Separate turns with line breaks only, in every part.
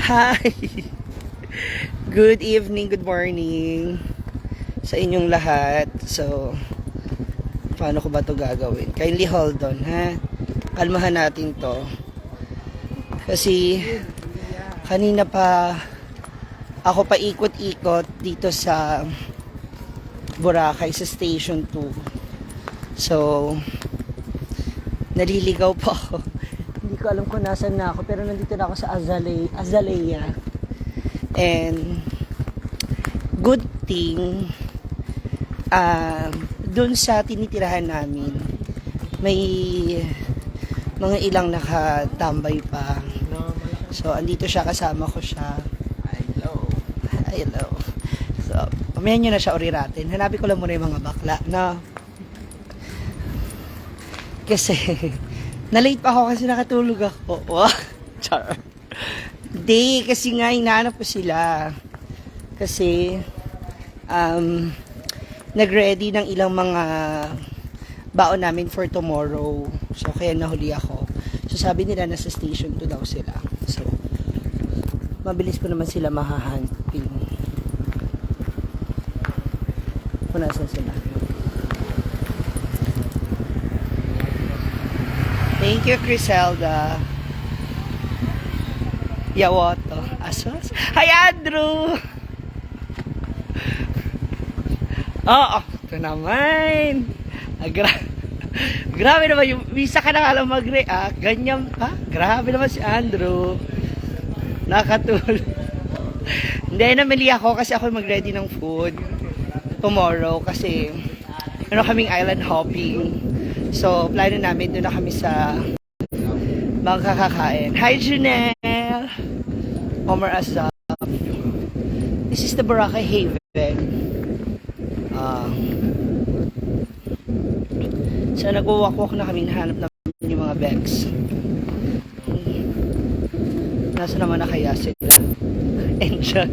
Hi! Good evening, good morning sa inyong lahat. So, paano ko ba to gagawin? Kindly hold on, ha? Kalmahan natin to. Kasi, kanina pa ako pa ikot-ikot dito sa Boracay sa Station 2. So, naliligaw po ako. Hindi ko alam kung nasan na ako, pero nandito na ako sa Azalea. And good thing, dun sa tinitirahan namin, may mga ilang nakatambay pa. So, andito siya, kasama ko siya. Hello. So, pamayan nyo na siya uriratin. Hanapin ko lang muna yung mga bakla na kasi na-late pa ako kasi nakatulog ako. Wow. Char. Hindi, kasi nga hinahanap ko sila. Kasi nag-ready ng ilang mga baon namin for tomorrow. So, kaya nahuli ako. So, sabi nila nasa station 2 daw sila. So, mabilis ko naman sila mahahanapin. Kung nasan sila. Thank you, Criselda. Yawoto. Asos? Hi, Andrew! Oo, ito naman. Grabe naman yung visa ka na nga lang mag-react. Ganyan pa. Grabe naman si Andrew. Nakatulog. Hindi, namili ako kasi ako mag-ready ng food tomorrow kasi kaming island hopping. So, plano namin doon na kami sa magkakakain. Hi, Janelle! Omar Azab. This is the Boracay Haven. So, nag-walk-walk na kami. Nahanap namin yung mga bags. Nasa naman na kaya sila? Enjoy.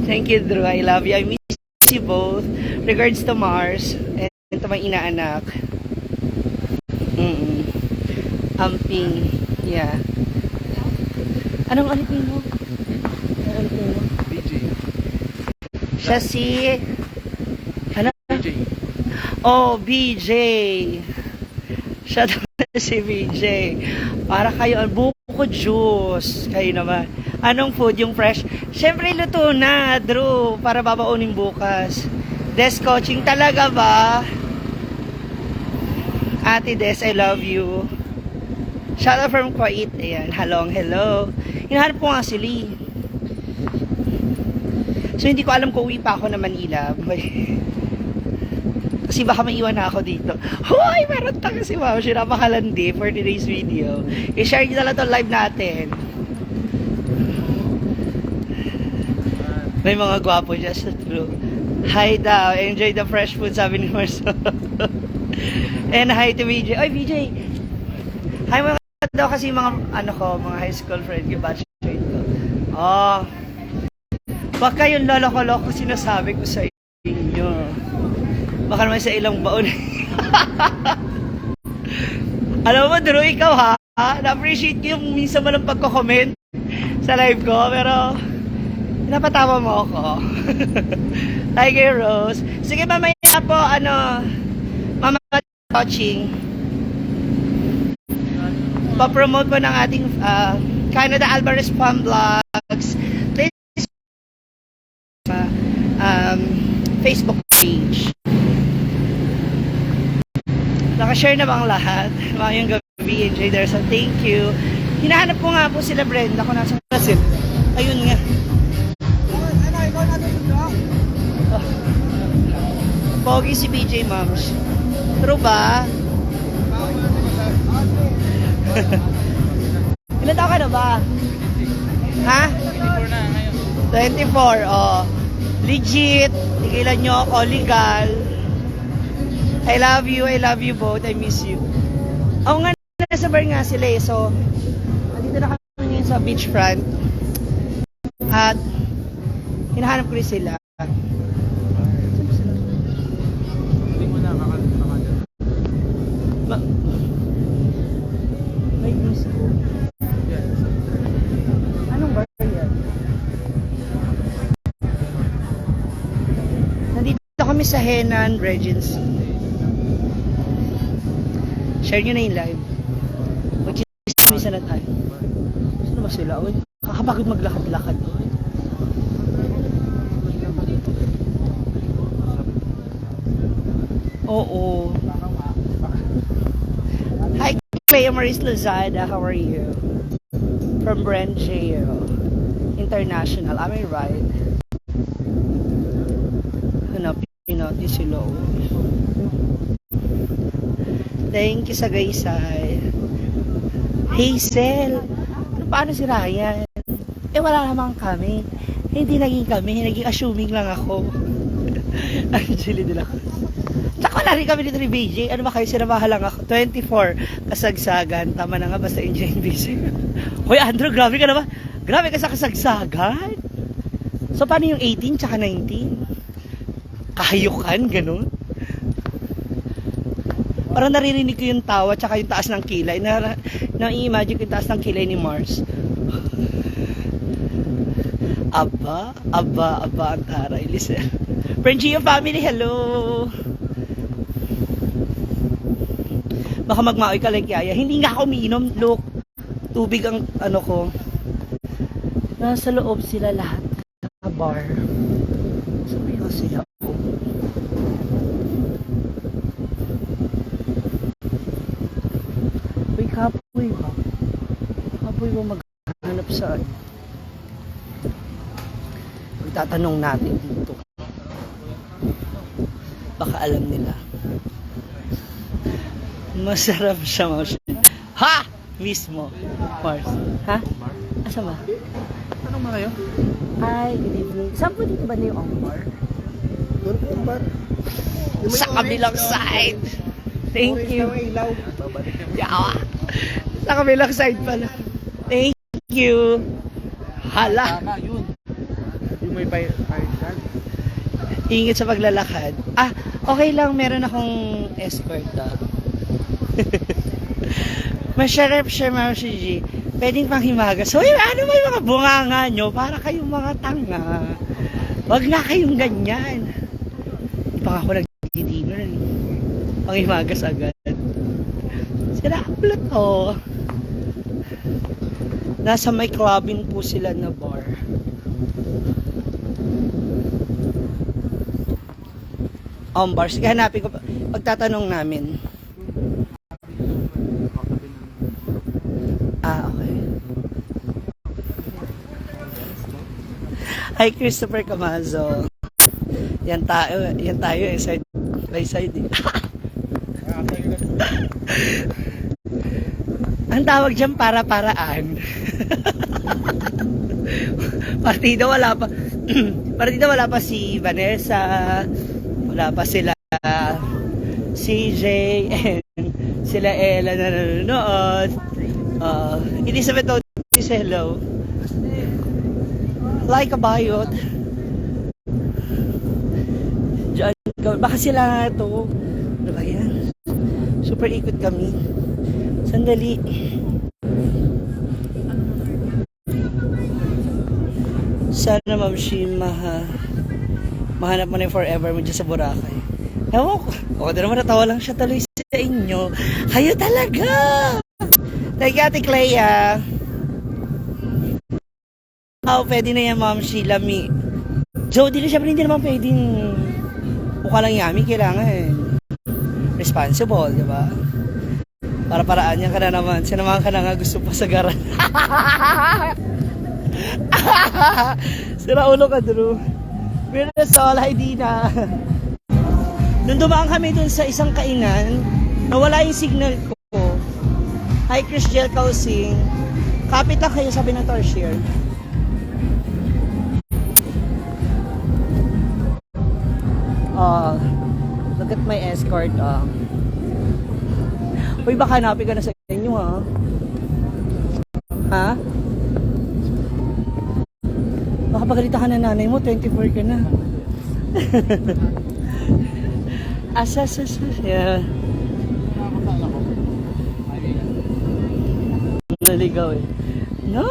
Thank you, Drew. I love you. I miss you both. Regards to Mars. And to my inaanak. Amping. Yeah. Anong alipin mo? Anong alipin mo?
BJ.
Siya si... Ano?
BJ.
Oh, BJ. Siya si BJ. Para kayo, buko juice. Kayo naman. Anong food yung fresh? Siyempre, luto na, Drew. Para babaunin bukas. Des coaching talaga ba? Ate Des, I love you. Shout out from Kuwait. Ayan, hello. Hinahanap ko nga si Lee. So, hindi ko alam kung uwi pa ako na Manila. Kasi baka maiwan na ako dito. Hoy, meron tayo si Ma'am. Napakalandi for today's video. I-share nyo na lang itong live natin. May mga gwapo dyan sa true. Hi daw. Enjoy the fresh food, sabi ni Marcel. And hi to VJ. Oy, VJ. Hi mga daw kasi mga mga high school friend ko, batchmate ko. Oh. Baka yung lolo-loko sinasabi ko sa inyo. Baka naman sa ilang baon. Alam mo, Drew, ikaw ha? Na-appreciate ko yung minsan mo ng pagko-comment sa live ko, pero napatawa mo ako. Tiger Rose. Sige, mamaya po, mama coaching. Pa-promote po ng ating Canada Alvarez Farm Vlogs. Please, Facebook page. Nakashare na ba ang lahat? Mayang gabi, enjoy there. So, thank you. Hinahanap ko nga po sila Brenda kung nasa kasi. Ayun nga. Pogi si BJ Moms. True ba? Ilan taon ka na ba? Ha?
24 na ngayon.
24, oh. Legit. Tigilan nyo ako, legal. I love you both. I miss you. Oo nga, nasa bar nga sila eh. So, andito na kami ngayon sa beachfront. At, hinahanap ko rin sila.
Hindi mo na makakalimutan.
May miss ko.
Yes.
kami sa Henan Regency. Share nyo na yung live. Mag-chismisa na tayo. Sino ba sila? Uy, kakapagod maglakad-lakad. Oo. Hi, Clea Maris Lozada. How are you? From Brangeo International. Am I right? Hanapin natin sila. Thank you sa gaysay. Hazel. Paano si Ryan? Wala naman kami. Hindi naging kami. Naging assuming lang ako. Angeli de la Cruz. Tsaka wala rin kami dito ni BJ. Ano ba kayo? Sinamahan lang ako. 24. Kasagsagan. Tama na nga. Basta enjoy and busy. Hoy, Andrew. Grabe ka na ba? Grabe ka sa kasagsagan. So, paano yung 18 tsaka 19? Kahayukan? Ganun? Parang naririnig ko yung tawa tsaka yung taas ng kilay. Na-imagine ko yung taas ng kilay ni Mars. Aba, ang taray. Listen. Frangio family, hello! Baka magmaoy ka like Yaya. Hindi nga ako umiinom. Look, tubig ang ano ko. Nasa loob sila lahat. Sa bar. Sabi ko sila. Uy, kapoy ba? Kapoy ba maghanap saan? Tatanong natin dito. Baka alam nila. Masarap siya, Mars. Ha! Mismo. Mars. Ha? Asa ba?
Tanong mo kayo?
Hi, good evening. Saan po dito ba na yung Omar?
Doon po ang bar.
Sa kabilang side. Thank you. Yawa. Sa kabilang side pala. Thank you. Hala.
Tama, yun. Yung may fire tag.
Ingit sa paglalakad. Ah, okay lang. Meron akong escort. Masarap siya, Ma'am G. Pwedeng panghimagas. So, ano ba yung mga bunganga nyo? Para kayong mga tanga. Wag na kayong ganyan. Hindi pa ako nag-dinner. Panghimagas agad. Sila ulit to. Nasa may clubbing po sila na bar. Bar. Sige, hanapin ko. Pagtatanong namin. Okay. Hi, Christopher Camazo. Yan tayo eh, side by side eh. Ang tawag dyan para-paraan. Partida wala pa. Partida wala pa si Vanessa. Wala pa sila CJ and sila Ella na nanonood. Elizabeth Otis, hello. Like a bayot. Diyan, baka sila to. Ano ba yan? Super ikot kami. Sandali. Sana Ma'am Shima mahanap mo na yung forever mo dyan sa Boracay. Ewan ko. O, di naman natawa lang siya tuloy sa inyo. Kayo talaga! Thank you, Ate Clea. Pwede na yan, Ma'am Sheila. Jody na siyempre hindi naman pwedeng mukha lang yummy. Kailangan responsible, di ba? Para-paraan niya ka na naman. Sinamahan ka na nga gusto pa sa garan. Sira ulo ka, Drew. Mirasol, hi Dina. Nung dumaan kami dun sa isang kainan, nawala yung signal ko. Hi Chris Jel Kausing. Kapit lang kayo, sabi ng Torshire. Look at my escort. Uy, baka hanapin ka na sa inyo, ha? Ha? Baka pagalita ka na nanay mo, 24 ka na. Asas. Yeah. Naligaw eh. No,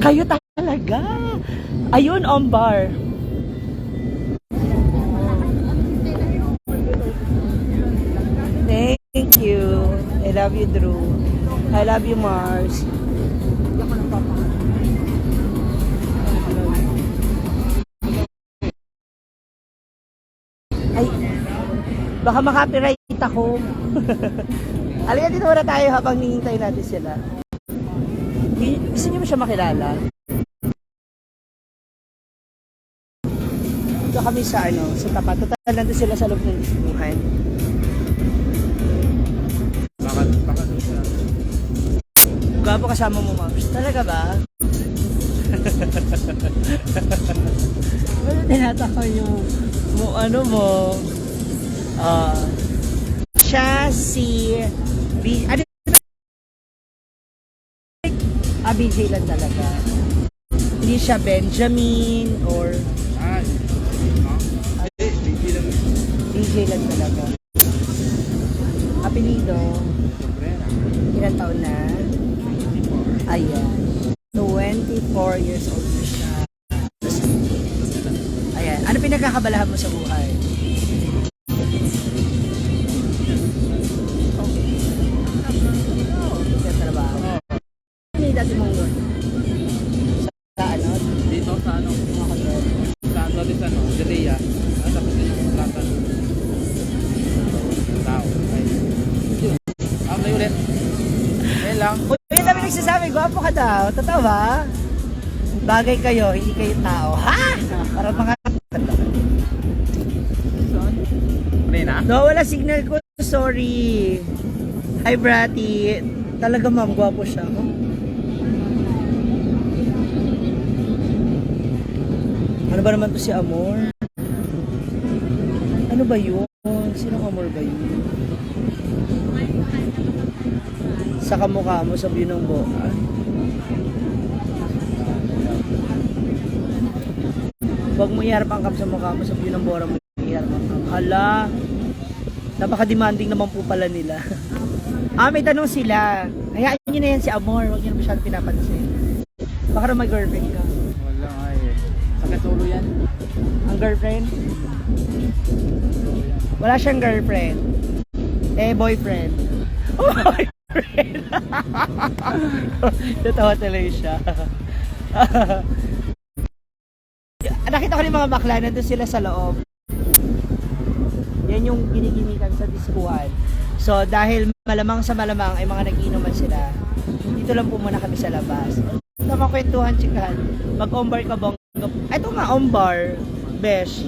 kayo talaga. Ayun, bar. love you, Drew. I love you, Mars. Ay, baka makapiright ako. Halika dito muna tayo habang hinihintay natin sila. Gusto niyo ba siya makilala? Ito kami sa sa tapat. Total nandun sila sa loob ng disbuhan.
Baka doon siya.
Gwapo kasama mo, ma'am. Talaga ba? Ano tinataka yung siya si BJ lang talaga. Hindi siya Benjamin or
Baby lang.
BJ lang talaga. Apelido,
Sobrera.
ilang taon na? Ayan. 24 years old na siya. Ayan. Ano pinagkakabalahan mo sa buhay? Sa trabaho. Ano yung dati mong work? Sa
Dito sa
mga hotel?
sa Delia. Tapos din yung kontrata. Tao. Ay. May ulit. Ngayon lang.
Uy, yung dami nagsasabi, gwapo ka daw. Totoo ba? Bagay kayo, hindi kayo tao. Ha? Parang mga...
Reyna?
No, wala signal ko. Sorry. Hi, Bratty. Talaga, ma'am, gwapo siya. Huh? Ano ba naman to si Amor? Ano ba yun? Sinong Amor ba yun? Sa kamukha mo sa view ng boa. Huwag mo iharap ang kam sa mukha mo sa view ng bora mo. Iharap ang kam. Hala. Napaka-demanding naman po pala nila. May tanong sila. Hayaan nyo na yan si Amor. Huwag nyo na masyadong pinapansin. Baka na may girlfriend ka.
Wala ay. Sakit ulo yan.
Ang girlfriend? Wala siyang girlfriend. Boyfriend. Oh, boyfriend. Totoo tuloy siya. Nakita ko rin mga bakla, nandun sila sa loob. Yan yung ginigimikan sa diskuhan. So, dahil malamang sa malamang ay mga nagiinuman sila, dito lang po muna kami sa labas. Tama kwentuhan, chikahan. Mag-ombar ka bang? Ito nga, ombar. Besh.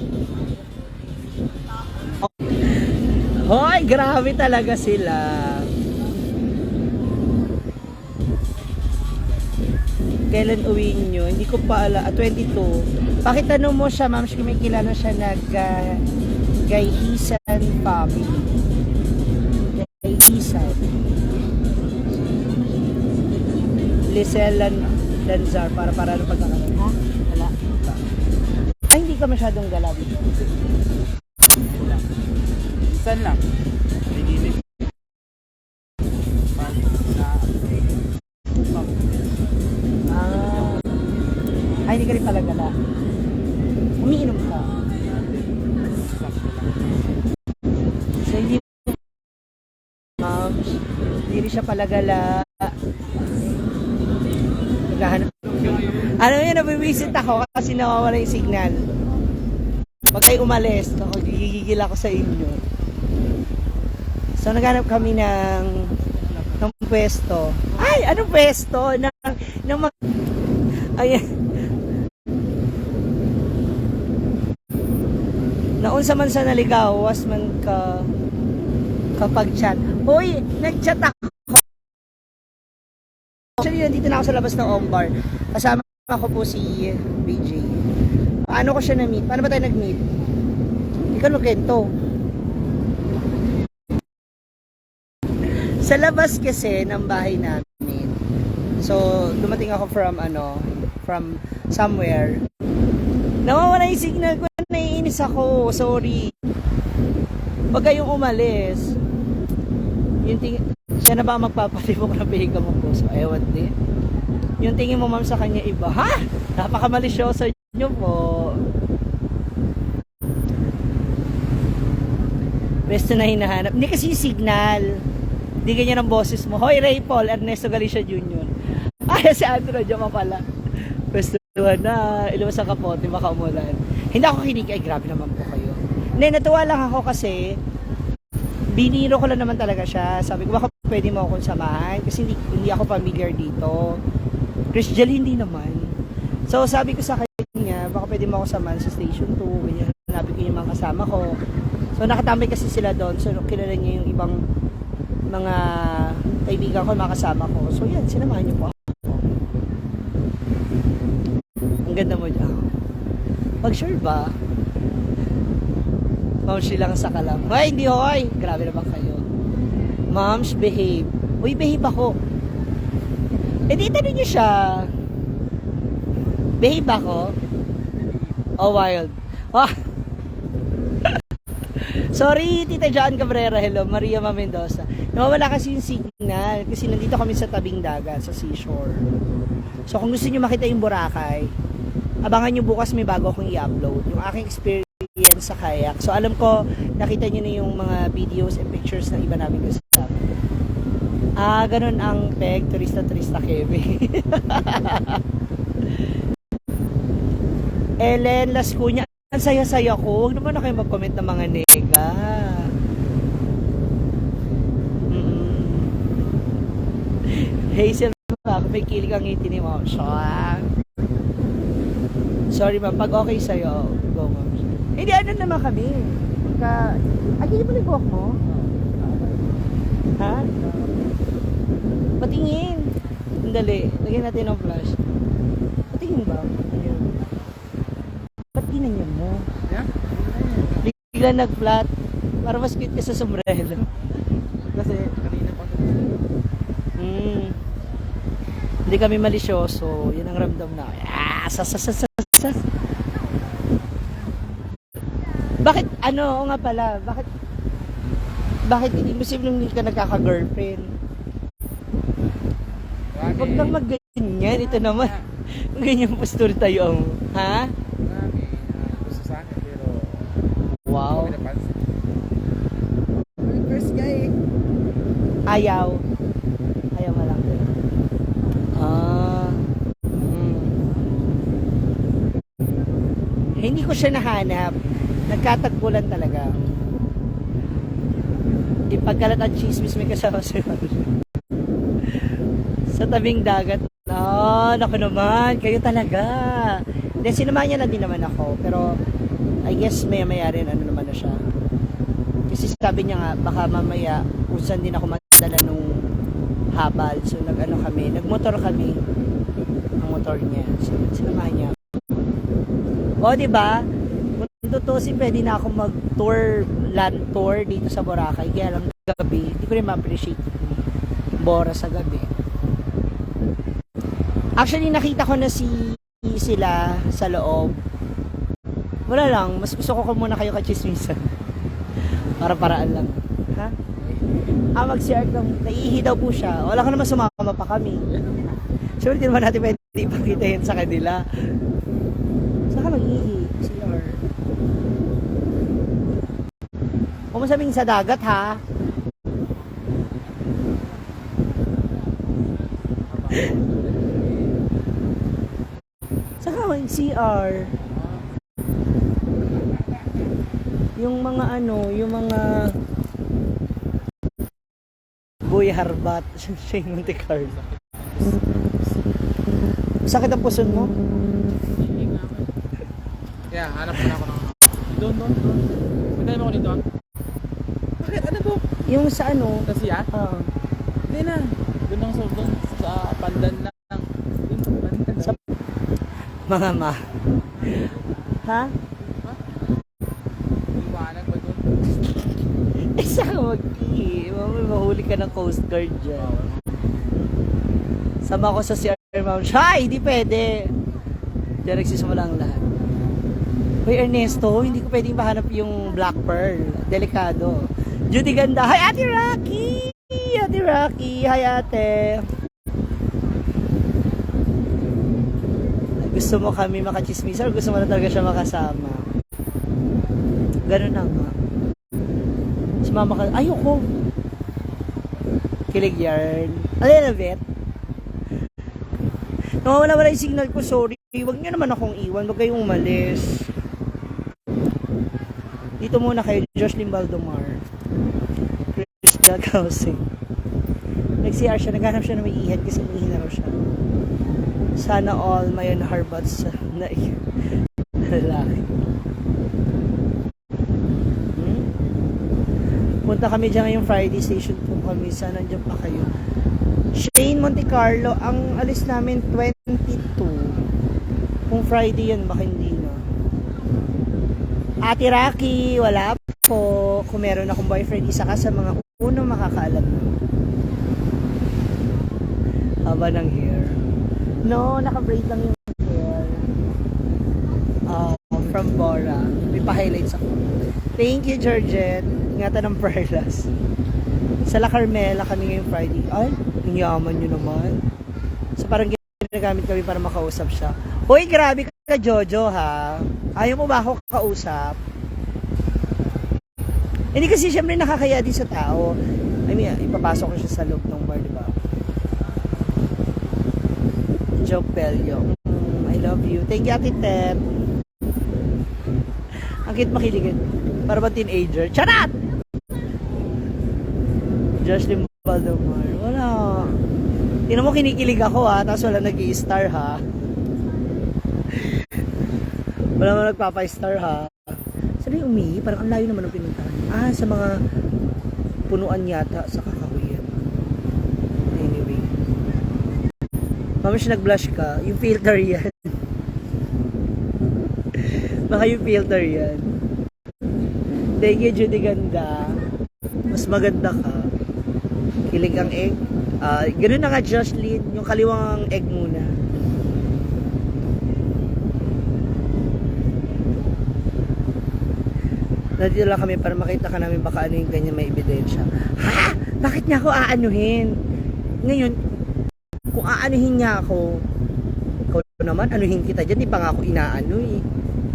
Hoy, grabe talaga sila. Kailan uwi nyo? Hindi ko pa ala. 22. Pakitanong mo siya, ma'am, kung may kilala siya na Gayhisan family. Gayhisan. Lisel Lanzar. Para ano pagkakaroon? Ha? Wala. Ay, hindi ka masyadong galaw dito.
Saan lang? Nagigilig.
Ay, hindi ka rin pala gala. Umiinom ka. So, hindi hindi rin siya pala gala. Naghahanap. Ano yun, nabibisit ako kasi nawawala yung signal. Huwag kayo umalis. Ako, gigigil ako sa inyo. So, naghanap kami ng pwesto. Ay, anong pwesto? Ayan. Naunsa man sa naligaw, was man kapag chat. Hoy, nag-chat ako. Actually, nandito na ako sa labas ng Ombar. Kasama ako po si BJ. Paano ko siya na-meet? Paano ba tayo nag-meet? Hindi ka nagkwento. Sa labas kasi ng bahay namin. So, dumating ako from somewhere. Nawawala yung signal ko. Naiinis ako. Sorry. Huwag kayong umalis. Siya na ba magpapalibok na pihiga mo po? So, ewan din. Yung tingin mo, ma'am, sa kanya iba. Ha? Napakamalisyoso nyo po. Pwesto na hinahanap. Hindi kasi signal. Hindi ganyan ang boses mo. Hoy, Ray Paul, Ernesto Galicia Jr. Ay, si Andrew, dyan pa pala. Pwestuhan na, ilabas ang kapote, baka umulan. Hindi ako kinig, ay grabe naman po kayo. Hindi, natuwa lang ako kasi biniro ko lang naman talaga siya. Sabi ko, baka pwede mo akong samahan kasi hindi ako familiar dito. Christian, hindi naman. So, sabi ko sa kanya, baka pwede mo ako samahan sa station 2. Ganyan, hanapin ko yung mga kasama ko. So, nakatambay kasi sila doon. So, kilala niya yung ibang mga kaibigan ko, mga kasama ko. So, yan, sinamahan niyo po ako. Ang ganda mo dyan. Mag-sure ba? Moms, lang sa kalam. Hoy, hindi hoy. Grabe naman kayo. Moms, behave. Uy, behave ako. Eh, di tanong niyo siya. Behave ako? Oh, wild. Oh. Sorry, Tita John Cabrera. Hello, Maria Mendoza. Nawawala kasi yung signal kasi nandito kami sa tabing dagat, sa seashore. So, kung gusto niyo makita yung Boracay, abangan niyo bukas may bago akong i-upload. Yung aking experience sa kayak. So, alam ko, nakita niyo na yung mga videos and pictures ng iba namin kasama. Ganun ang peg, turista Kevin. Ellen Lascuña, ang saya-saya ko. Huwag naman na kayo mag-comment ng mga nega. Hazel, may kilig ang ngiti ni Mom. Sorry ma'am, pag okay sa'yo, go ma'am. Hindi, ano naman kami. Hindi mo na yung buhok mo? Ha? Patingin. Sandali, lagyan natin ng flash. Patingin ba? Ayan. Ba't ginanyan mo?
Yeah?
Bigla nag-flat. Para mas cute ka sa sombrero.
Kasi kanina pa.
Hindi kami malisyoso. Yan ang ramdam na. Sas. Bakit, oo nga pala, bakit hindi mo simpleng hindi ka nagkaka-girlfriend? Huwag kang mag-ganyan, ito naman. Ganyan posture tayo. Ha?
Marami gusto sa akin pero
Wow.
hindi napansin. First guy.
Ayaw mo lang. Hindi ko siya nahanap. Nagkatagpulan talaga. Ipagkalat ang chismis may kasama sa sa tabing dagat. Naku naman, kayo talaga. Then sinamahan niya na din naman ako. Pero I guess maya rin naman na siya. Kasi sabi niya nga, baka mamaya usan din ako madala nung habal. So nagmotor kami. Ang motor niya. So sinamahan niya. O, diba? Kung tutusin, pwede na ako mag-tour, land tour dito sa Boracay. Kaya lang gabi, hindi ko rin ma-appreciate Bora sa gabi. Actually, nakita ko na sila sa loob. Wala lang, mas gusto ko muna kayo kachismisan. Para-paraan lang. Ha? Mag-CR kang, naiihi daw po siya. Wala ka naman sumama pa kami. Sure, hindi naman natin pwede ipakita yun sa kanila. Saka mag-ihi, CR. Huwag mo sabihin sa dagat, ha? Saka mag-CR. Yung mga yung mga Boy Harbat, siya yung Monte Carlo. Sakit ang puson mo?
Yeah, hanap ko na ako ng... Doon. Punta mo ako dito. Bakit? Ano to?
Yung sa
Kasi hindi na. Doon lang sa pandan lang. Doon sa pandan.
Sa mga ma. Ha?
Iwanan ba doon?
Saka mag-i. Mahuli ka ng Coast Guard dyan. Sama ko sa CR Mount. Ay, hindi pwede. Diyan nagsisimula ang lahat. Hoy Ernesto, hindi ko pwedeng mahanap yung Black Pearl. Delikado. Judy Ganda. Hi Ate Rocky! Ate Rocky. Hi Ate. Gusto mo kami makachismisa or gusto mo na talaga siya makasama? Ganun na nga. Sumama ka. Ayoko. Kilig yarn. A little bit. Nawawala-wala yung signal ko, sorry. Huwag niyo naman akong iwan, huwag kayong umalis. Dito muna kayo, Jocelyn Baldomar. Crystal Housing. Nag-CR siya, naghanap siya na may ihat kasi umihin na raw siya. Sana all mayon harbats na lalaki. Punta kami dyan ngayong Friday, station po kami. Sana dyan pa kayo. Shane Monte Carlo, ang alis namin 22. Kung Friday yan, baka hindi na. Ate Rocky, wala po. Kung meron akong boyfriend, isa ka sa mga unang makakaalam na. Haba ng hair. No, naka-braid lang yung hair. From Bora. May pa-highlights ako. Thank you, Georgette. Ingatan ng perlas. Sa La Carmela kami ngayong Friday. Ay, ang yaman nyo naman. So parang ginagamit kami para makausap siya. Hoy, grabe ka, Jojo, ha? Ayaw mo ba ako kausap? Hindi kasi syempre nakakaya din sa tao. I mean, ipapasok ko siya sa loob ng bar, di ba? Joke Bello. I love you. Thank you, Ate Tep. Ang cute makiligin. Para ba teenager? Charat! Jocelyn Baldomar. Wala. Tingnan mo, kinikilig ako, ha? Tapos wala nag-i-star, ha? Wala mo nagpapa-star, ha? Saan yung umihi? Parang ang layo naman ang pinuntahan. Ah, sa mga punuan yata sa kakahuyan. Anyway. Mama siya nag-blush ka. Yung filter yan. Baka yung filter yan. Thank you, Judy Ganda. Mas maganda ka. Kilig ang egg. Ganun na nga, Jocelyn. Yung kaliwang egg muna. Nandito lang kami para makita ka namin baka ano yung ganyan may ebidensya. Ha? Bakit niya ako aanuhin? Ngayon, kung aanuhin niya ako, ikaw naman, anuhin kita dyan. Di pa nga ako inaano eh.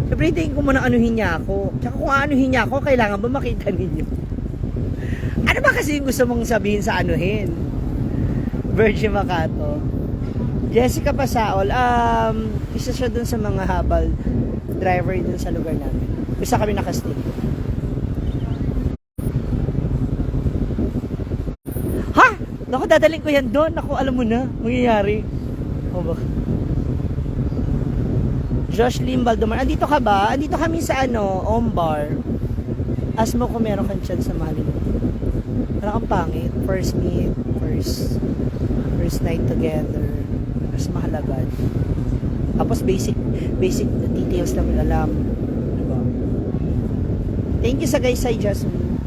Siyempre, hintayin ko muna anuhin niya ako. Tsaka kung aanuhin niya ako, kailangan ba makita ninyo? Ano ba kasi yung gusto mong sabihin sa anuhin? Virgin Macato. Jessica Pasaol, isa siya dun sa mga habal driver dun sa lugar namin. Isa kami nakastig. Ha? Naku, dadaling ko yan doon. Naku, alam mo na, mangyayari. O ba? Jocelyn Baldomar, andito ka ba? Andito kami sa Ombar. Ask mo kung meron kang chance sa mahalin mo. Parang ang pangit. First meet, first night together. Mas mahalaga. Tapos basic details naman alam. Diba? Thank you sa guys sa Jasmine.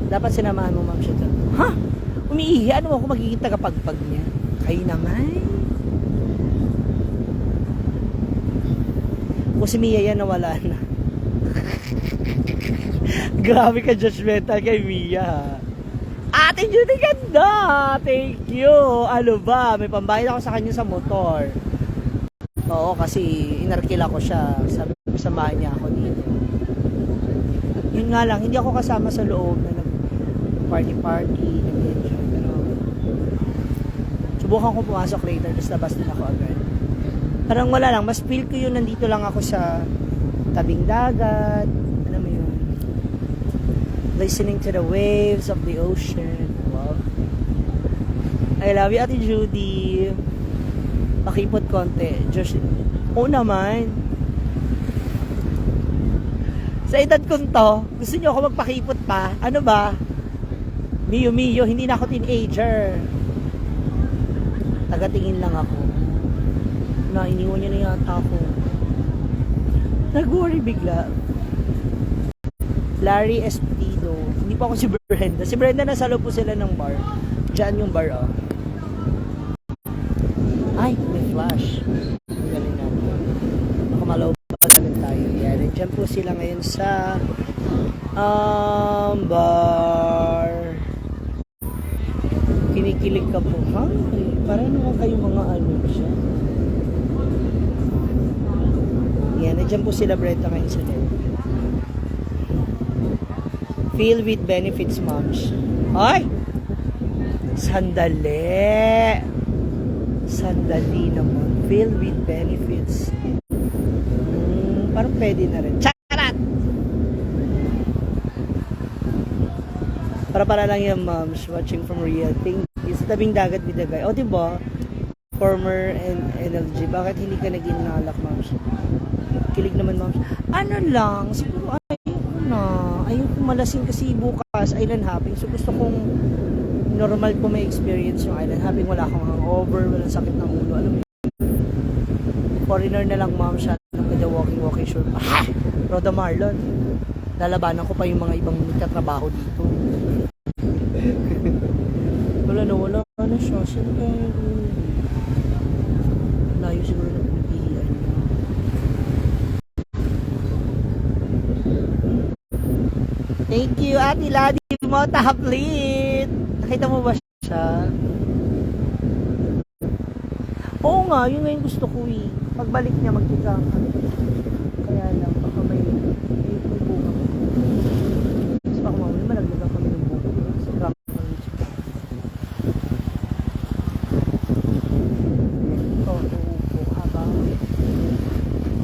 Dapat sinamahan mo, ma'am, siya. Ha? Umiihi? Ano ako magiging tagapagpag niya? Kayo naman. Kung si Mia yan, nawala na. Grabe ka judgmental kay Mia. Ate Judy ganda! Thank you! Ano ba? May pambayad ako sa kanya sa motor. Oo, kasi inarkila ko siya. Sabi ko, samahan niya ako dito. Yun nga lang, hindi ako kasama sa loob na party-party. Pero subukan ko pumasok later, tapos labas din ako agad. Parang wala lang, mas feel ko yun, nandito lang ako sa tabing dagat. Alam mo yun, listening to the waves of the ocean. Wow. I love you, Ate Judy. Pakipot konti. Josh, oo naman. Sa edad kong to, gusto nyo ako magpakipot pa? Ano ba? Mio, hindi na ako teenager. Tagatingin lang ako. Iniwan niya na yata ako. Nag-worry bigla. Larry Espino. Hindi pa ako si Brenda. Si Brenda nasa loob po sila ng bar. Diyan yung bar, oh. Ay, may flash. Ang galing natin. Nakamalaw pa galing tayo. Yan. Diyan po sila ngayon sa bar. Kinikilig ka po. Ha? Parang naman kayo mga ano siya. Yan, nandiyan po sila Brenda ngayon sa loob. Feel with benefits, moms. Ay! Sandali. Sandali naman. Filled with benefits. Parang pwede na rin. Charat! Para lang yung moms watching from real thing. Sa tabing dagat with the guy. O, diba? Former and NLG. Bakit hindi ka naging nalak, moms? Kilig naman, moms. Ano lang, siguro ayoko na. Ayoko malasing kasi bukas island hopping. So gusto kong normal ko may experience yung island hopping. Wala akong hangover, walang sakit ng ulo. Alam mo yun? Foreigner na lang, mom, siya. With the walking short. Ha! Rhoda Marlon. Lalabanan ko pa yung mga ibang nagtatrabaho dito. wala na siya. Sino kaya yung layo siguro na pumipilian niya. Thank you, Ate Ladi mo, tahaplit. Nakita mo ba siya? Oo nga, yun nga yung gusto ko eh. Pagbalik niya, magkita ka. Kaya lang, baka may buka. Kasi baka mamuli, malaglagan kami ng buka. Kasi rock kami siya. Ito, uupo, habang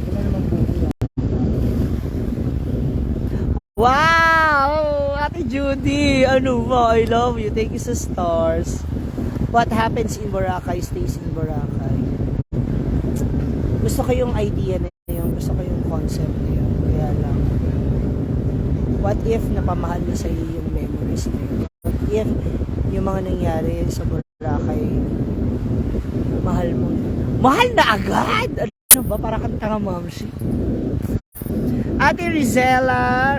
wala namang buka yan. Wow! Ate Judy! Ano ba? I love you. Thank you sa stars. What happens in Boracay stays in Boracay. Gusto ko yung idea na yun. Gusto ko yung concept na yun. Kaya lang, what if napamahal na sa'yo yung memories na yun? What if yung mga nangyari sa Boracay, mahal mo na? Mahal na agad! Ano ba? Para kang tanga, mamsi. Ate Rizella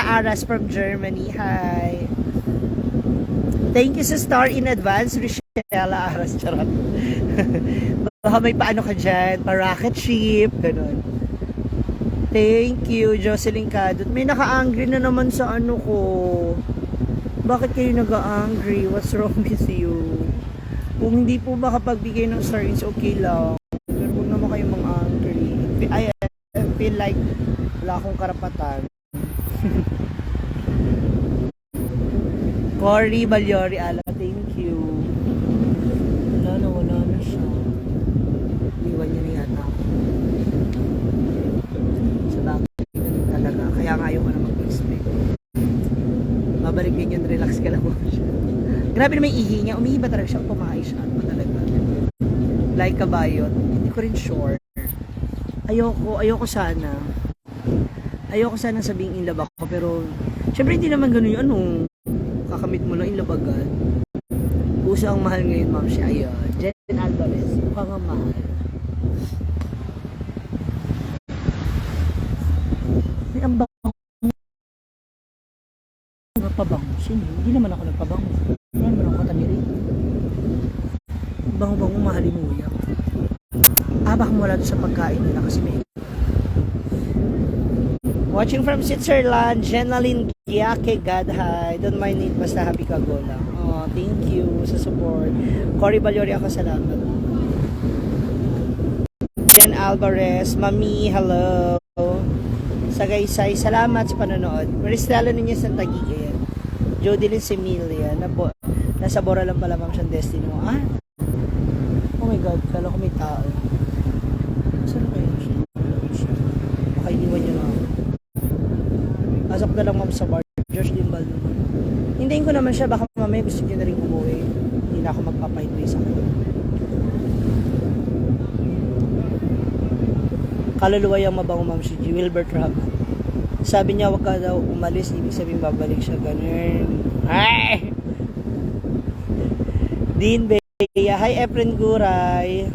Aras from Germany. Hi. Thank you sa star in advance, Rizella Aras. Charot. Baka may paano ka dyan, pa-rocket ship, ganun. Thank you, Jocelyn Cadot. May naka-angry na naman sa ano ko. Bakit kayo nag-angry? What's wrong with you? Kung hindi po makapagbigay ng stars, okay lang. Pero huwag naman kayo mang-angry. I feel like wala akong karapatan. Cory Balyori Ala, thank you. Wala na siya. Iwan niya na yata ako. Sa bagay, ganun talaga. Kaya nga ayaw ko na mag-expect. Babalik din yun, relax ka lang mo siya. Grabe na may ihi niya. Umihi ba talaga siya? Pumahay siya. Ano ba talaga? Like kabayot. Hindi ko rin sure. Ayoko sana. Ayoko sana sabing in love ako. Pero, syempre hindi naman ganun yung ano. Kakamit mo lang in love agad. Uso ang mahal ngayon, ma'am siya. Ayun. Jen Alvarez. Mukhang ang mahal. Ay, ang bango. Nagpabango. Sino? Hindi naman ako nagpabango. Ano naman ako katamirin? Bango-bango, mahalin mo yan. Baka wala doon sa pagkain nila kasi may... Watching from Switzerland, Jenaline Giake, God hi. Don't mind it, basta happy ka go lang. Oh, thank you sa support. Cory Balyori ako, salamat. Jen Alvarez, Mami, hello. Sagaysay, salamat sa panonood. Maristela ninyo sa Taguig. Jodelyn Semilia, nasa Bora lang pala, ma'am, siyang destiny mo. Ah? Oh my God, kala ko may tao. Saan kayo siya? Baka iniwan nyo na ako. Pasok na lang, ma'am, sa bar. George Limbal naman. Hintayin ko naman siya. Baka mamaya gusto niya na rin umuwi. Hindi na ako magpapahinway sa kanya. Kaluluwa yung mabango, ma'am, si Wilbert Rab. Sabi niya, wag ka daw umalis. Ibig sabihin, babalik siya. Ganun. Ay! Dean Bea. Hi, Efren Guray.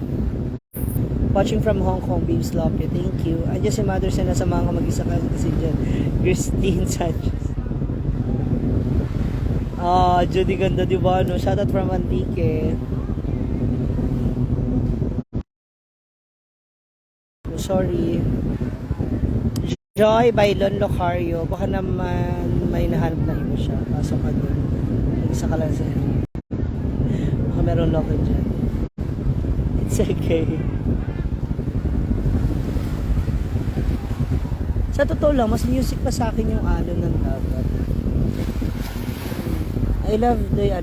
Watching from Hong Kong, babes, love you. Thank you. Andiyan si Mother Sen, nasa mga mag-isa kasi dyan. Christine Sanchez. Judy ganda, diba? No? Shoutout from Antique. Sorry. Joy by Lon Locario. Baka naman may nahanap na iba siya. Pasok ka doon. Isa ka lang sa'yo. Baka meron local dyan. It's okay. Sa totoo lang, mas music pa sa akin yung alon ng dagat. I love the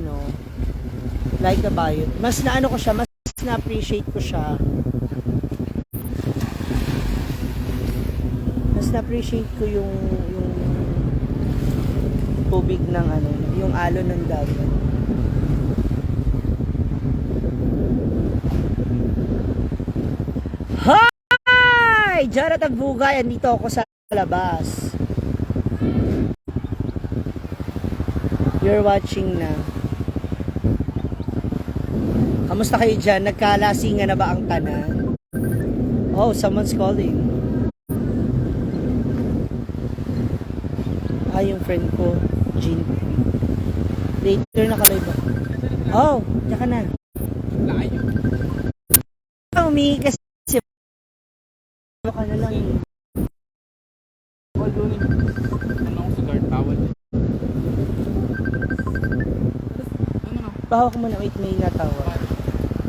like a Bayot. Mas naano ko siya, mas na-appreciate ko siya. Mas na-appreciate ko yung tubig ng yung alon ng dagat. Hi! Jonathan Bugay, andito ako sa labas. You're watching na. Kamusta kayo dyan? Nagkalasingan na ba ang tanan? Oh, someone's calling. Yung friend ko, Jean. Later nakalive ba? Oh, diyan ka na.
Layo.
Umi, kasi ka na lang.
Ano ako sa guard? Bawal.
Bahawak mo na. Wait, may natawa.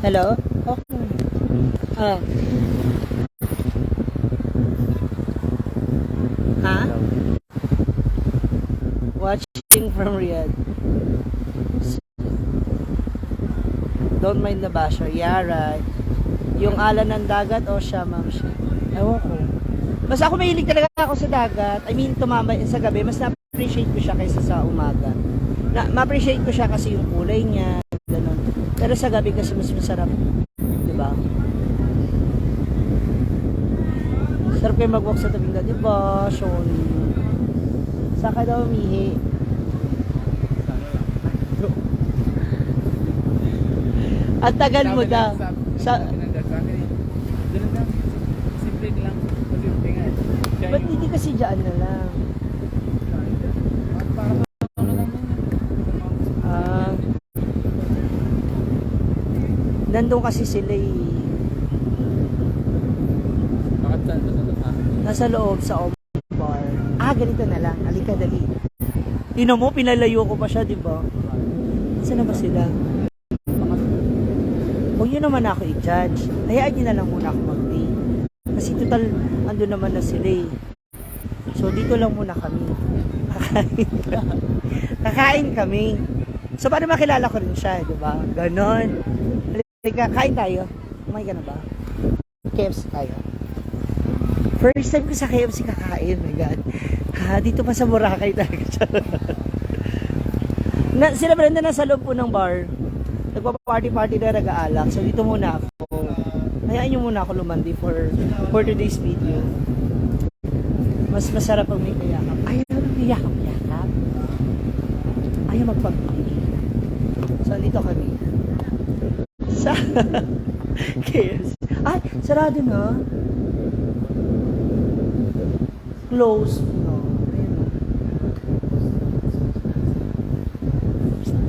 Hello? Hawak mo na. Ha? Watching from Riyadh. Don't mind the basher. Yeah, right. Yung alan ng dagat o siya, ma'am siya. Ewan ko. Mas ako mahilig talaga ako sa dagat. I mean, tumambay sa gabi. Mas na-appreciate ko siya kaysa sa umaga. Ma-appreciate ko siya kasi yung kulay niya. Ganun. Pero sa gabi kasi mas masarap. Diba? Sarap kayo mag-walk sa tabing dagat. Diba, Sean? Saan ka daw umihi? At tagal mo daw.
Simple lang. Simple nga.
Ba't hindi kasi dyan na lang? Nandun kasi sila
Bakit saan ba sa
nasa loob sa bar. Ganito na lang. Halika, dali. Tingnan mo, pinalayo ko pa siya, di ba? Saan na ba sila? Huwag nyo naman ako i-judge. Hayaan nyo na lang muna ako mag-day. Kasi total, andun naman na sila eh. So, dito lang muna kami. Kakain kami. So, para makilala ko rin siya, di ba? Ganon. Halika, kain tayo. Kumain ka na ba? KFC tayo. First time ko sa KFC kakain, my God. Dito pa sa Boracay talaga siya. Sila Brenda nasa loob po ng bar. Nagpa-party-party na nag-aalak. So dito muna ako. Hayaan nyo muna ako lumandi for today's video. Mas masarap pag may kayakap. Ayaw na may yakap-yakap. Ayaw magpagpili. So dito kami. Sa KFC. Ay, sarado na. Close. No. Ayun na.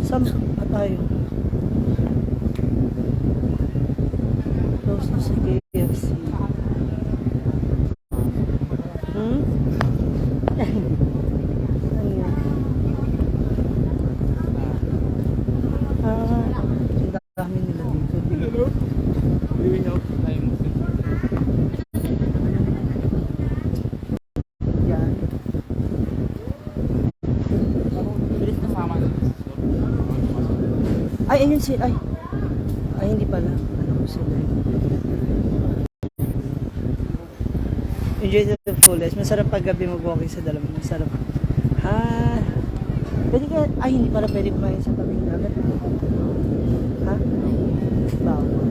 Saan ba tayo? Close na sa KFC. Saan yan? Ang dami nila dito.
Hello? Living out. Tayo mo.
Yan.
Bilis na sama na.
Ay, ayun si... Ay, hindi pala. Ano ko sila? Enjoy to the fullest. Masarap pag gabi mag-walking sa dalawa. Masarap. Pwede ka... Ay, hindi pala pwede kumain sa tabing dagat. Ha? Bawal.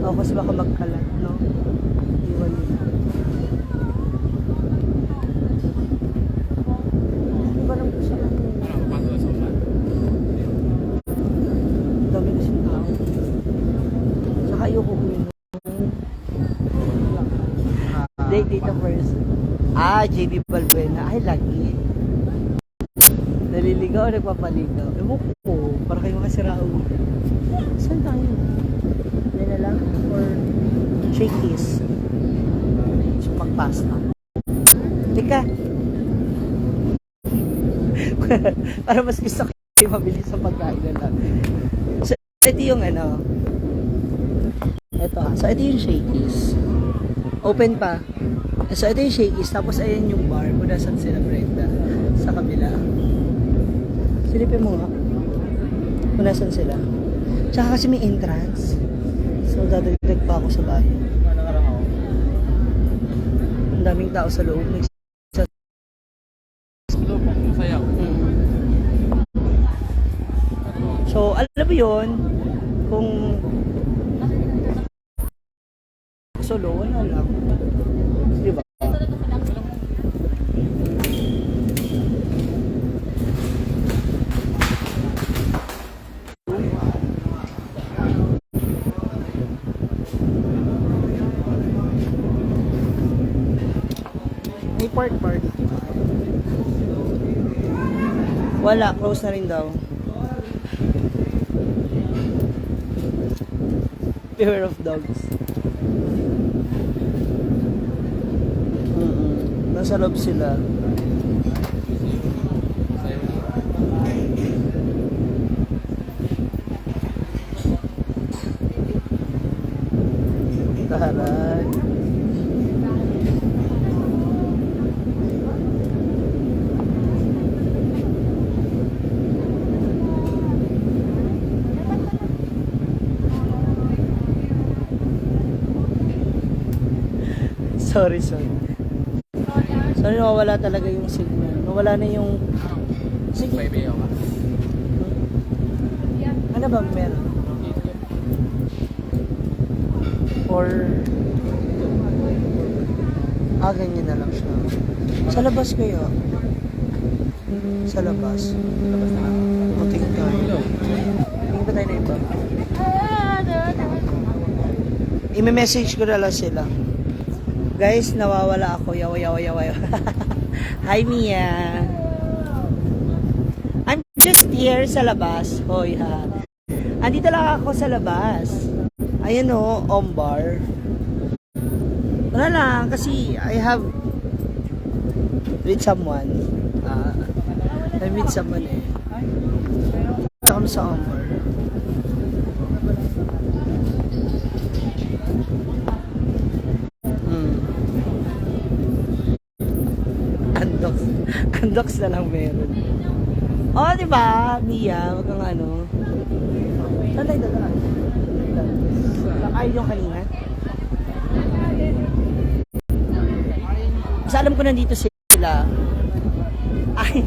Oo, kasi baka magkalat, no? Iwan yun. Hindi ba lang sa
Ano, pasok na sa ulan.
dami kasi tao. Saka ayoko uminom. Date dito first. JB Balbuena. Ay, lagi. Naliligaw o nagpapaligaw? Ewan ko. Para kayo makasira ulo. Saan tayo? Yan na lang? Or shakies? So, magpasta. Teka. Para mas gusto kayo mabilis sa pagkain na lang. So, ito yung so ito yung shakies. Open pa. So ito yung shakies. Tapos ayan yung bar kung nasan sila Brenda. Sa kabila. Silipin mo nga. Kung nasan sila. Tsaka kasi may entrance. So, dadagdag pa ako sa bahay.
Ano na lang ako?
Ang daming tao sa loob.
Loob, masaya ako.
So, alam mo yun, kung solo, wala lang. Di ba? May party. Wala, close na rin daw. Beware of dogs. Nasa loob sila. Taray. Sorry. Sorry, nawawala talaga yung signal. Nawala na yung... Sige.
Baby ako.
Ano ba meron? Or... ganyan na lang siya. Sa labas kayo? Sa labas? Tingin tayo. Tingin ba tayo na iba? I-message ko na lang sila. Guys, nawawala ako. Yawa. Hi, Mia. I'm just here sa labas. Hoy, ha. Andito lang ako sa labas. Ayan o, Ombar. Wala lang, kasi I have with someone. I meet someone eh. Ito kami sa Ombar. Andox na lang meron. Oh, di ba, Mia? Wag kang ano. Saan tayo dadaan? Kakain yung kanina. Mas alam ko nandito sila. Ay,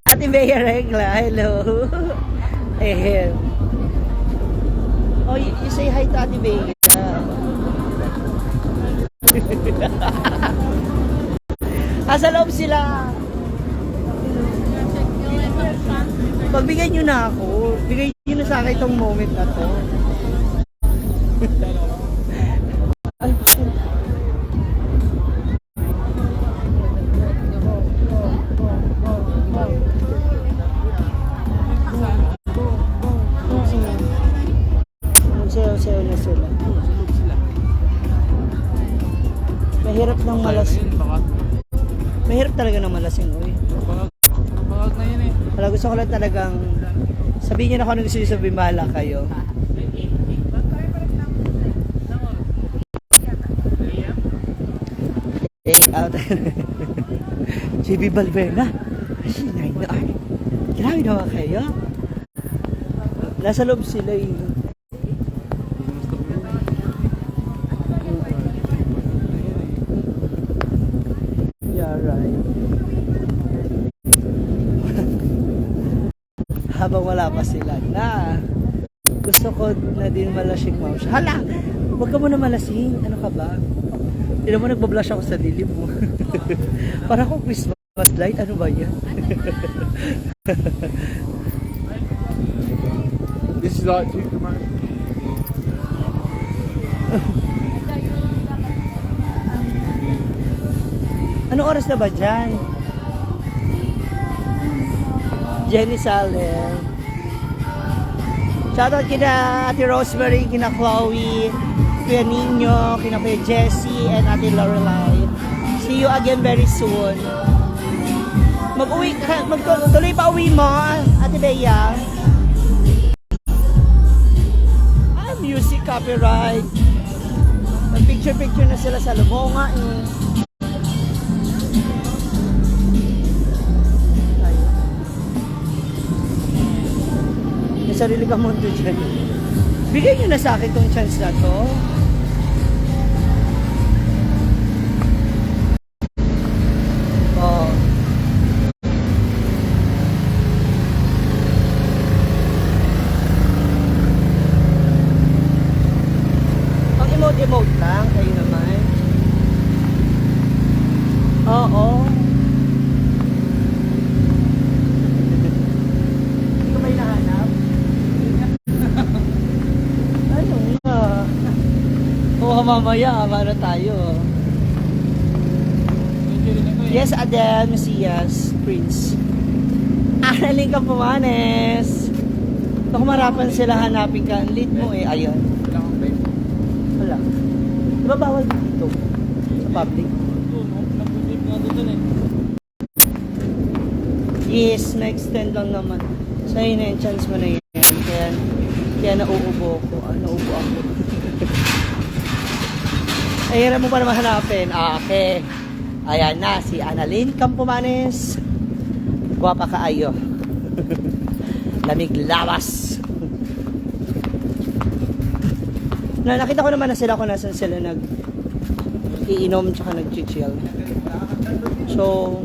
Ate Bea Regla. Hello. Oh, you say hi to Ate Bea. Sa loob sila. Pagbigay nyo na ako. Bigay nyo na sa akin itong moment na to. Ay, sayo na sila. Mahirap ng malasing. Mahirap talaga ng malasing, uy.
Pangag na yun eh.
Wala, gusto ko lang talagang sabihin nyo na kung ano gusto nyo sabihin, bahala kayo. Take out. JB Balbena. Sinay na ay. Grabe naman kayo. Nasa loob sila eh. Yeah, right. Habang wala pa sila na gusto ko na din malasing mouth. Hala! Huwag ka muna malasing. Ano ka ba? Hindi mo nagbablush ako sa dilim mo. Parang kung Christmas light. Ano ba yan?
This is like too commercial.
Anong oras na ba dyan? Jenny Saler. Shoutout kina Ate Rosemary, kina Chloe, Kuya Nino, kina Kuya Jessie, and Ate Lorelai. See you again very soon. Mag-uwi, tuloy pa uwi mo, Ate Bea. Music copyright. Mag-picture-picture na sila sa Lumonga eh. May sarili ka mundo dyan. Bigay nyo na sa akin tong chance na to. Oh. Pang emote-emote lang, kayo naman. Oo. Hindi ko may nahanap. Ano nga? Oo, mamaya, amara tayo.
Medyo rin ako eh.
Yes, Adele, Mesias, Prince. Analing ka pumanes. Kung marapan sila hanapin ka, ang lead mo eh, ayun.
Wala kang time.
Wala. Diba bawal dito? Sa public?
Oo, no? Nag-usip nga doon eh.
Yes, na-extend lang naman. Sa'yo na yung chance mo na yan. Kaya nauubo ko. Nauubo ako. Ay, hirap mo pa naman hanapin. Okay. Ayan na, si Annalyn Campomanes. Guwapa kaayo. Lamig lawas. Nakita ko naman na sila kung nasan sila iinom tsaka nag-chill. So,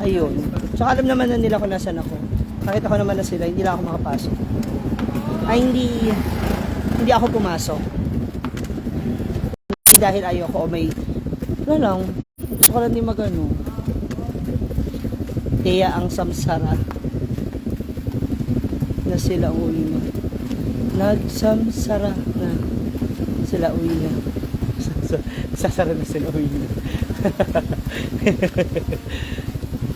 ayun. Tsaka alam naman na nila kung nasan ako. Nakita ko naman na sila, hindi lang ako makapasok. Ay, hindi ako pumasok. Hindi dahil ayoko o may, wala lang, gusto ko lang din magano. Kaya ang samsara na sila uwi na. Nagsamsara na sila uwi na. Sasara na sila uwi na.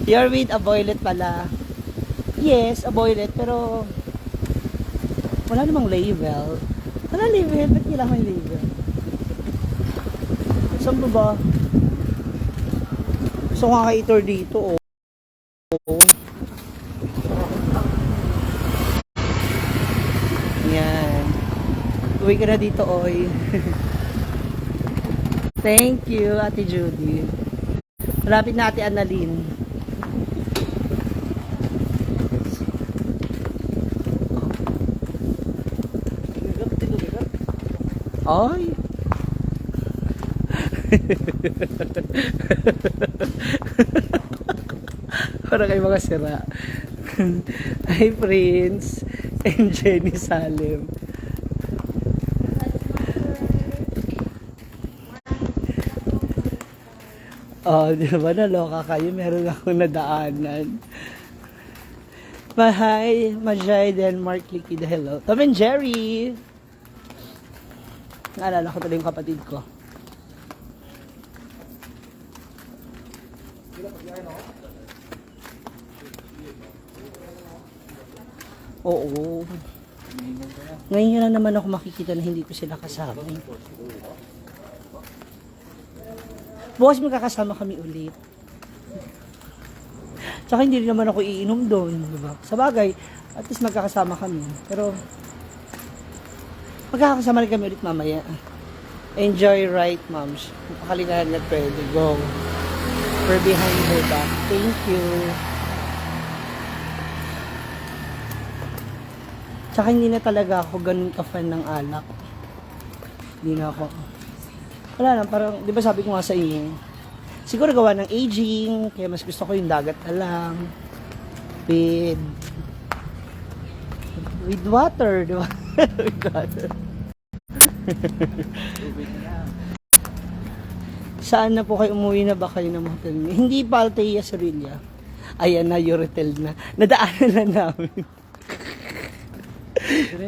You're with a boylet pala. Yes, a boylet, pero wala namang label. Wala label, ba't kailangan may label? Saan ba ba? Gusto ko nga ka-tour dito, oh. Yan. Uwi ka na dito, oy. Thank you, Ate Judy. Malapit na Ate Annalyn. Ay. Para kayo mga sira. Hi, Prince and Jenny Salim. Oh, di ba naloka kayo? Meron akong nadaanan. Hi, Majay, Denmark, Liquid, hello. Tom and Jerry. Naalala ko tuloy yung kapatid ko. Oo. Ngayon lang naman ako makikita na hindi ko sila kasama. Bukas magkakasama kami ulit. Tsaka hindi rin naman ako iinom doon, diba? Sa bagay, at least magkakasama kami. Pero, magkakasama rin kami ulit mamaya. Enjoy right, moms. Mapakaligahan na pwede. Go. We're behind her back. Thank you. Tsaka hindi na talaga ako ganun ka-fan ng alak. Hindi na ako. Wala lang, parang, di ba sabi ko nga sa inyo, siguro gawa ng aging, kaya mas gusto ko yung dagat na lang. With water, di ba? With water. Saan na po kayo umuwi na ba kayo ng hotel niyo? Hindi pa Altea Sorilla. Ayan na, Euritel na. Nadaanan na namin.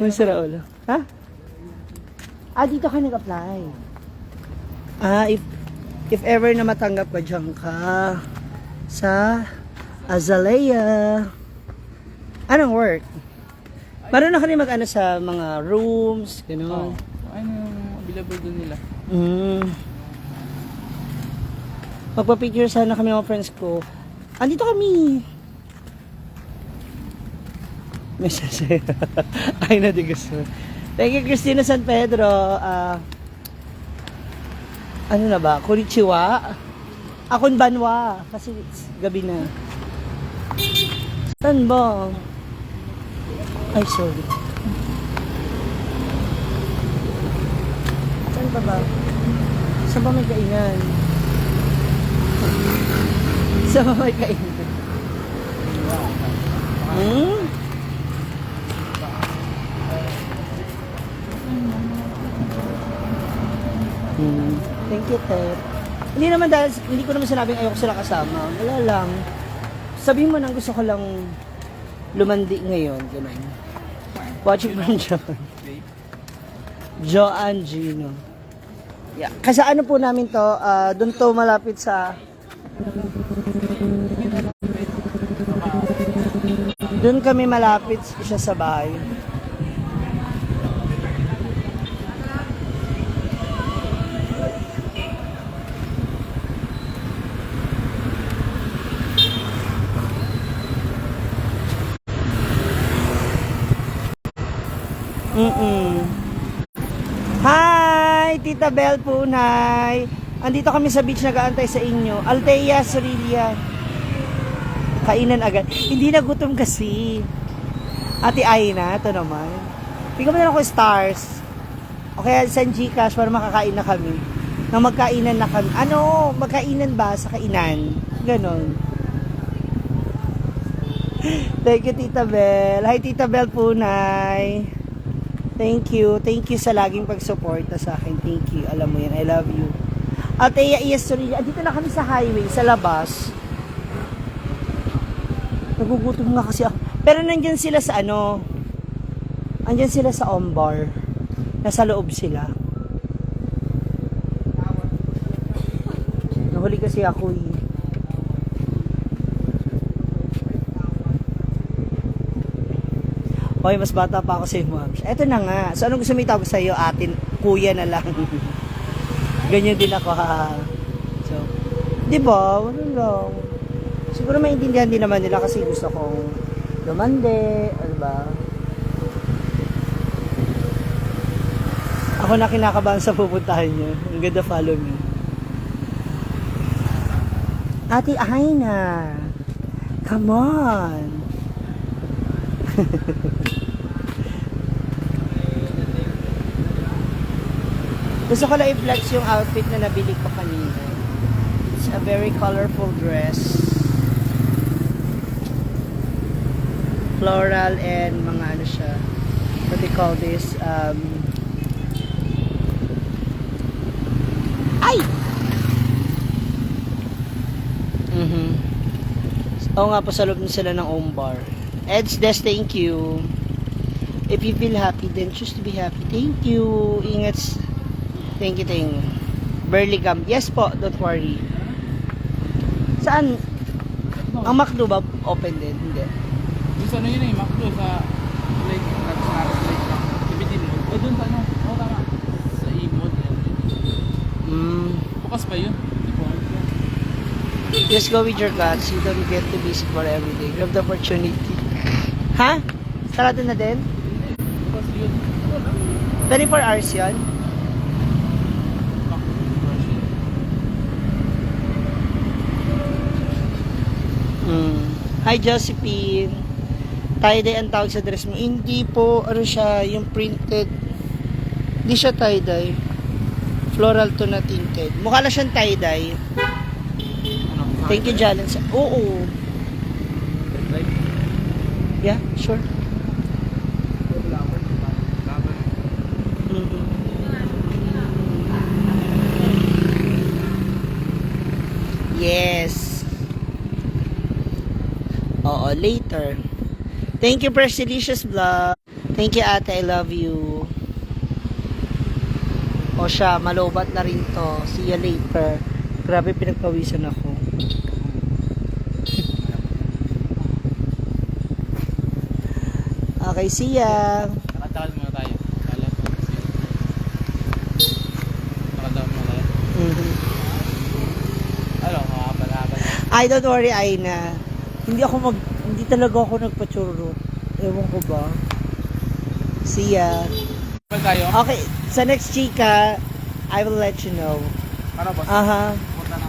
Masara ulo. Ha? Dito ka nag-apply. If ever na matanggap ka dyan ka sa Azalea. Anong work? Marunong ka rin mag-ano sa mga rooms, gano'n.
Ano yung available doon nila?
Magpa-picture sana kami ng mga friends ko. Andito kami. May sasaya. Ay, nadigas mo. Thank you, Christina San Pedro. Ano na ba? Konnichiwa? Konbanwa. Kasi gabi na. Saan ba? Ay, sorry. Saan pa ba? Saan ba may kainan? Saan ba may kainan? Hmm? Thank you, Ted. Hindi naman dahil, hindi ko naman sinabing ayoko sila kasama. Wala lang. Sabihin mo nang gusto ko lang lumandi ngayon. Ganun. Watching from Japan. Joanne Gino. Yeah. Kasi ano po namin to, doon to malapit sa... Doon kami malapit siya sa bahay. Hi, Tita Bel Punay. Andito kami sa beach, nag-aantay sa inyo. Althea Sorilia. Kainan agad. Hindi na gutom kasi. Ate Aina, ito naman. Bigyan mo na lang ko stars. O kaya sa Gcash para makakain na kami. Nang magkainan na kami. Ano, magkainan ba sa kainan? Ganon. Thank you, Tita Bel. Hi, Tita Bel Punay. Thank you. Thank you sa laging pagsuporta sa akin. Thank you. Alam mo yan. I love you. Althea Sorilia. Dito na kami sa highway, sa labas. Nagugutom nga kasi ako. Pero nandyan sila sa ano, andyan sila sa Ombar. Nasa loob sila. Nahuli kasi ako eh. Hoy, mas bata pa ako sa iyo, ma'am. Eto na nga. So, anong gusto mo itawag sa iyo? Atin, kuya na lang. Ganyan din ako, ha. So, di ba? Wala lang. Siguro maintindihan din naman nila kasi gusto kong lumande, ano ba? Ako na kinakabahan sa pupuntahan niyo. Ang ganda, follow me. Ate Aina, come on. Gusto ko lang i-flex yung outfit na nabili ko kanina. It's a very colorful dress. Floral and mga ano siya. What they call this? Ay! Oo nga po, sa loob na sila ng Ombar. Ed's Des, thank you. If you feel happy, then choose to be happy. Thank you. Ingat. Thank you, thank you. Burlingame. Yes po, don't worry. Saan? Ang McDo ba open din? Hindi.
Yung sa ano yun eh, Macdo sa lake, sa lake lang. Ibitin mo. Eh dun sa ano, oo tama. Sa Imod yan. Bukas pa yun. Hindi ko alam yan.
Just go with your guts. You don't get to visit for every day. Grab the opportunity. Ha? Sarado na din?
Bukas yun.
24 hours yun? Hi Josephine. Tie-dye ang tawag sa dress mo. Hindi po, ano siya, yung printed. Hindi siya tie-dye. Floral to na tinted. Mukha lang siyang tie-dye. Thank you, Jalen. Oo. Yeah, sure. Yes. Oo, later. Thank you, Prestilicious Vlog. Thank you, ate. I love you. O siya, malobat na rin to. See you later. Grabe, pinagpawisan ako. Okay, see ya.
Nakatagal muna tayo. Nakatagal muna tayo. Ano, makapalaban.
Ay, don't worry, Aina. Hindi talaga ako nagpa-churro. Ewan ko ba. See ya.
Ano tayo?
Okay, sa next chika, I will let you know.
Ano ba?
Aha.
Punta na